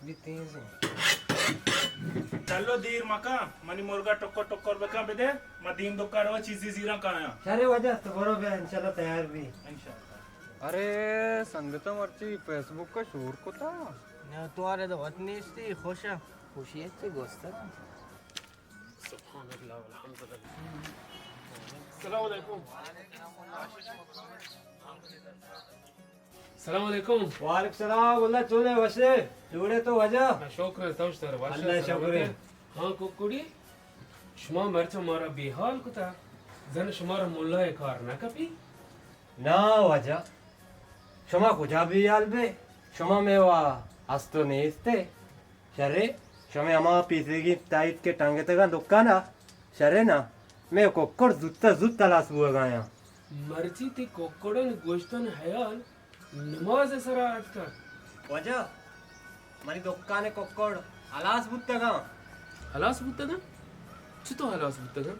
بھی تیز ہیں۔ چلو دیر مکن، منی مرگا ٹکر ٹکر بکن بدے، ما دیم دکان رو چیزی زیران کایاں۔ شرے واجہ، تو برو بیا، انشاءاللہ تیار بھی۔ انشاءاللہ۔ ارے سنگتا، مرچی فیس بک کا شور کتا؟ نہ، تو آرے تو وت نیستی، خوشا۔ خوشی ہے چی گوستا۔ سبحان اللہ والحمد للہ۔ السلام علیکم۔ السلام علیکم۔ وعلیکم السلام، اللہ چونے وشے، جوڑے تو واجہ؟ ہاں، شکر ہے، تو شتر، وش اللہ ہے، شکر ہے۔ سلامت ہے۔ ہاں، ککڑی، شما مرچا مارا بے حال کتا، زن شمارا ملا کار نہ کپی؟ نا واجہ، شما کجا بے حال بے؟ شما میں وا ہست و نیستے۔ شرے، شمے ہما پیسیگی تائیت کہ ٹنگتگاں دکانا، شرے نا، مے ککڑ زوت ءَ زوت ہلاس بوگایاں۔ مرچی تی ککڑن گوشتن حیال نماز سرا اتکا۔ واجہ، منی دکان ککڑ ہلاس بوتگاں۔ ہلاس بوتگاں؟ چتو ہلاس بوتگاں؟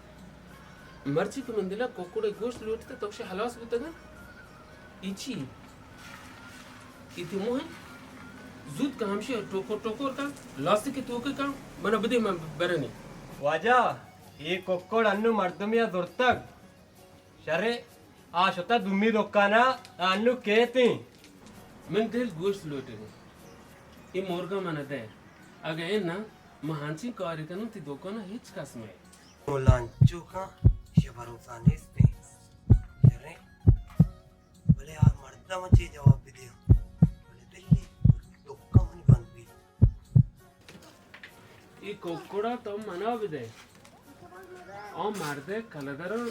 مرچی کہ من دلا ککڑ گوشت لوٹتا تو شے ہلاس بوتگاں؟ ای چی؟ ای تی موہ انت؟ زوت کن ہمشی ٹوکر ٹوکر کن، لاسٹک توک کن، منا بدے من برنی۔ واجہ، اے ککڑ انو مردمی ءَ زرتگ۔ شرے، آ شتا دومی دکانا، آ انو کیتیں۔ من دل گوشت لوٹگیں۔ اے مرگا منا دے۔ اگہ اے نا، من ہنچیں کارے کنوں تی دکانا ہچ کس مئے۔ ملا انچو کن، شے بھروسہ نیست۔ شرے۔ بلے آ مردم چے جواب بدیاں؟ بلے دلی دکان منی بند بیت۔ اے ککڑا تو منا بدے۔ آ مردے کلداران،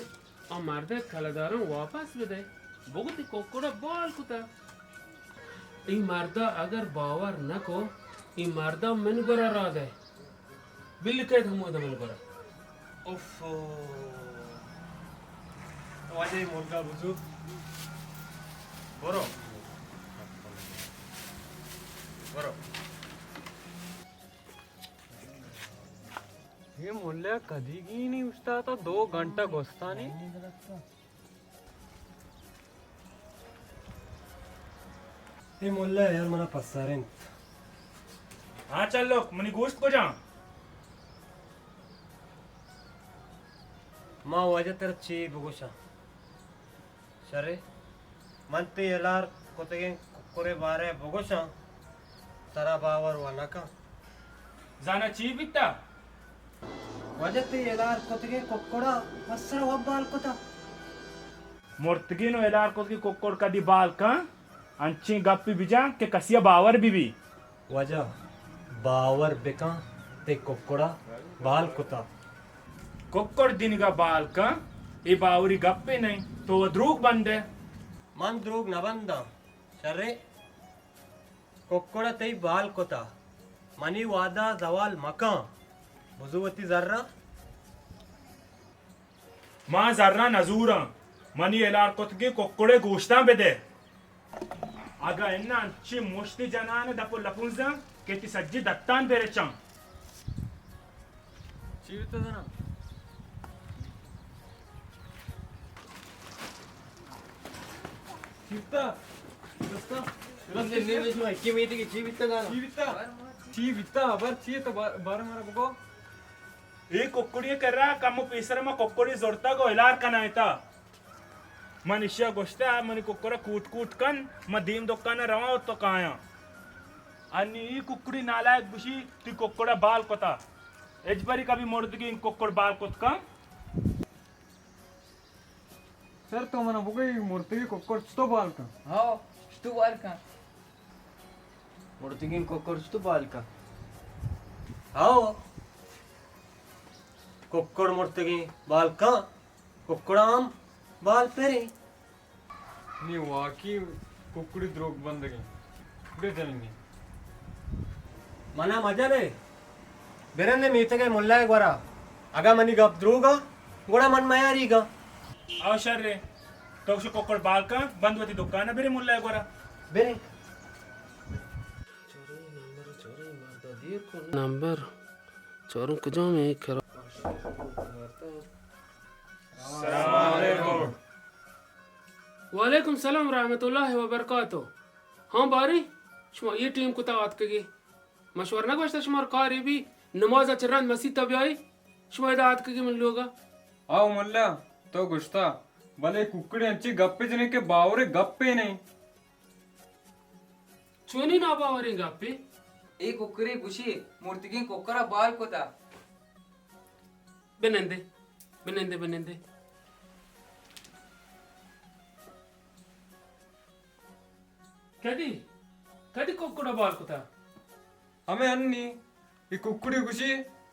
آ مردے کلداران واپس بدے۔ بگو تی ککڑا بال کتا۔ اے مردا اگر باور نکو، اے مردا من گورا را دے۔ بل کئیت ہمودا من گورا۔ اوف۔ واجہ اے مرگا بزو۔ برو۔ برو۔ اے ملا کدیگی نی اوشتاتا، دو گھنٹہ گوستانی۔ اے ملا یار منا پسارینت۔ ہاں چلوک، منی گوشت کجا؟ ما واجہ ترا چی بگوشاں؟ شرے، من تئی ہلار کتگیں ککرے بارہ ءَ بگوشاں، ترا باور وا نہ کن۔ زانا چی بیتا؟ واجہ تئی ہلار کتگیں ککڑا پسر وت بال کتا۔ مرتگین و ہلار کتگیں ککڑ کدی بال کن؟ انچیں گپی بجن کہ کسیا باور بی بی۔ واجہ، باور بکن، تئی ککڑا بال کتا۔ ککڑ دینگا بال کن، اے باوری گپے نئیں، تو و دروگ بندے۔ من دروگ نہ بنداں، شرے۔ ککڑا تئی بال کتا، منی وعدہ زوال مکن۔ بزو وتی زرا۔ ما زراں نزوراں، منی ہلار کتگیں ککڑے گوشتاں بدے۔ اگاں اناں انچیں مشتی جنان دپ و لپونزاں کہ تی سجی دتان برچاں۔ چی بیتا زنا؟ چی بیتا؟ دستا؟ رستے نیمے شما کی میتی کہ چی بیتا زنا؟ چی بیتا؟ چی بیتا؟ خبر چی تو بار، بار مارا بگو۔ اے ککڑی کرا کمو پیسر ما ککڑی زرتگ و ہلار کنائینتا۔ من اشیا گوشتا، منی ککڑا کوٹ کوٹ کن، ما دیم دکانا رواں و تو کایاں۔ انی ای ککڑی نالائک گوشی، تی ککڑا بال کتا۔ ہچبری کبھی مردگی این ککڑ بال کت کن؟ سر، تو منا بگوئی، مرتگی ککڑ چتو بال کن؟ ہاو، چتو بال کن؟ مرتگین ککڑ چتو بال کن؟ ہاو، ککڑ مرتگین بال کن، ککڑا ہم بال پریں۔ نی واقعی ککڑی دروگ بندگیں۔ بے جنگیں۔ منا مجن ئے۔ برندے میتگ ءِ ملا ءِ گورا۔ اگاں منی گپ دروگ ءَ، گڑا من میاریگ آں۔ او شر ئے۔ تو گوشے ککڑ بال کن، بند وتی دکان ءَ برے ملا ءِ گورا۔ برے۔ نمبر چاروں کجام ہے؟ خراب۔ السلام علیکم۔ وعلیکم السلام ورحمۃ اللہ وبرکاتہ۔ ہاں باریں، شما اے ٹیم کتا آتکگے؟ مشور نہ گوشتہ شمار کارے بی، نماز ء چہ رند مسیت ء بیائی، شما ادا آتکگی من لوگ ء۔ آو ملا، تو گوشتہ، بلے ککڑے انچیں گپے جنے کہ باورے گپے نہیں۔ چونی ناباوریں گپے؟ اے ککڑے گوشی مرتگیں ککڑا بال کتا۔ بنندے، بنندے، بنندے۔ کدی؟ کدی ککڑا بال کتا؟ ہمے انی، اے ککڑی گوشی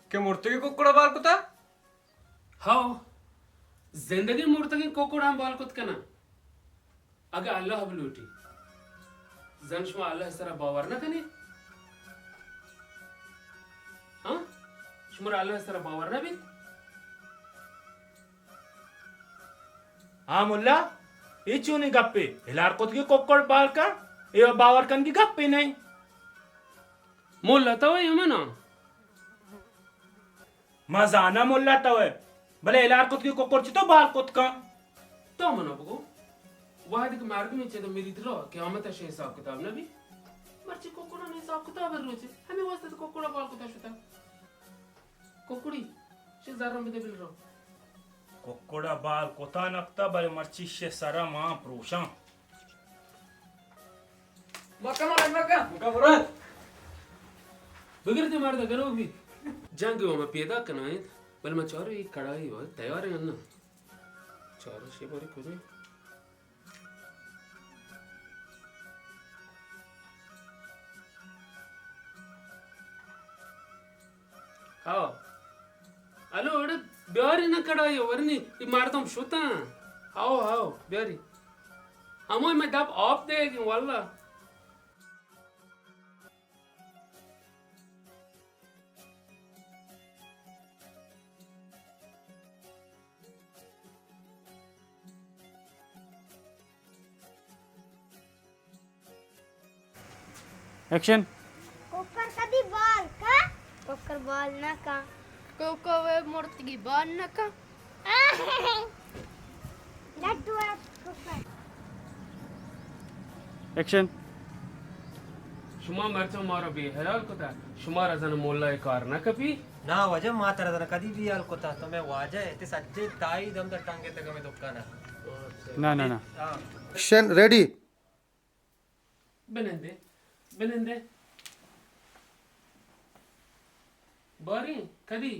کہ مرتگی ککڑا بال کتا؟ ہاو، زندگی مرتگیں ککڑاں بال کت کناں۔ اگہ اللہ بلوٹی، زن شما اللہ سرا باور نہ کنی؟ ہاں؟ شمارا اللہ سرا باور نہ بیت؟ ہاں ملا، اے چونیں گپے؟ ہلار کتگی ککڑ بال کن، اے باور کنگی گپے نہیں۔ ملا تو اے منا؟ ما زاناں ملا تو ئے، بلے ہلار کتگی ککڑ چتو بال کت کن؟ تو منا بگو، وہدے کہ مردمے چہ مریت رو، قیامت ء شے حساب کتاب نہ بی۔ مرچی ککڑانی حساب کتاب ء روچے، ہمے واسطہ تو ککڑا بال کتا شتا۔ ککڑی، شے زرم بدے بل رو۔ ککڑا بال کتا نکتا، بلے مرچی شے سرا ما پروشاں۔ مکہ مراد، مکہ۔ مکہ مراد۔ بگر تے مرد گنوک بیت۔ جنگ ء ما پیدا کنائیں، بلے ما چارو اے کڑائی و تیار ہیں نا۔ چارو شے باری کجے؟ ہاو۔ الو، اڑے بیاری نہ کڑائی ورنی، اے مردم شتاں۔ ہاو، ہاو، بیاری۔ ہمو میں ڈب آپ دے گی واللہ۔ ایکشن۔ کوکر کدی بال کا؟ کوکر بال نہ کا۔ کوکر وے مرتگی بال نہ کا۔ لڈو ء کوکر۔ ایکشن۔ شما مرچاں مارا بے حیال کتا، شمارا زن مولا ء کار نہ کپی؟ نا واجہ، ما ترا زن کدی بے حیال کتا، تو میں واجہ ء، تے سجے تائید ہم در ٹنگے تک ہمیں دکان ہے۔ نہ، نہ، نہ۔ ہاں۔ Action, ready. بنندے، بنندے۔ باریں، کدی؟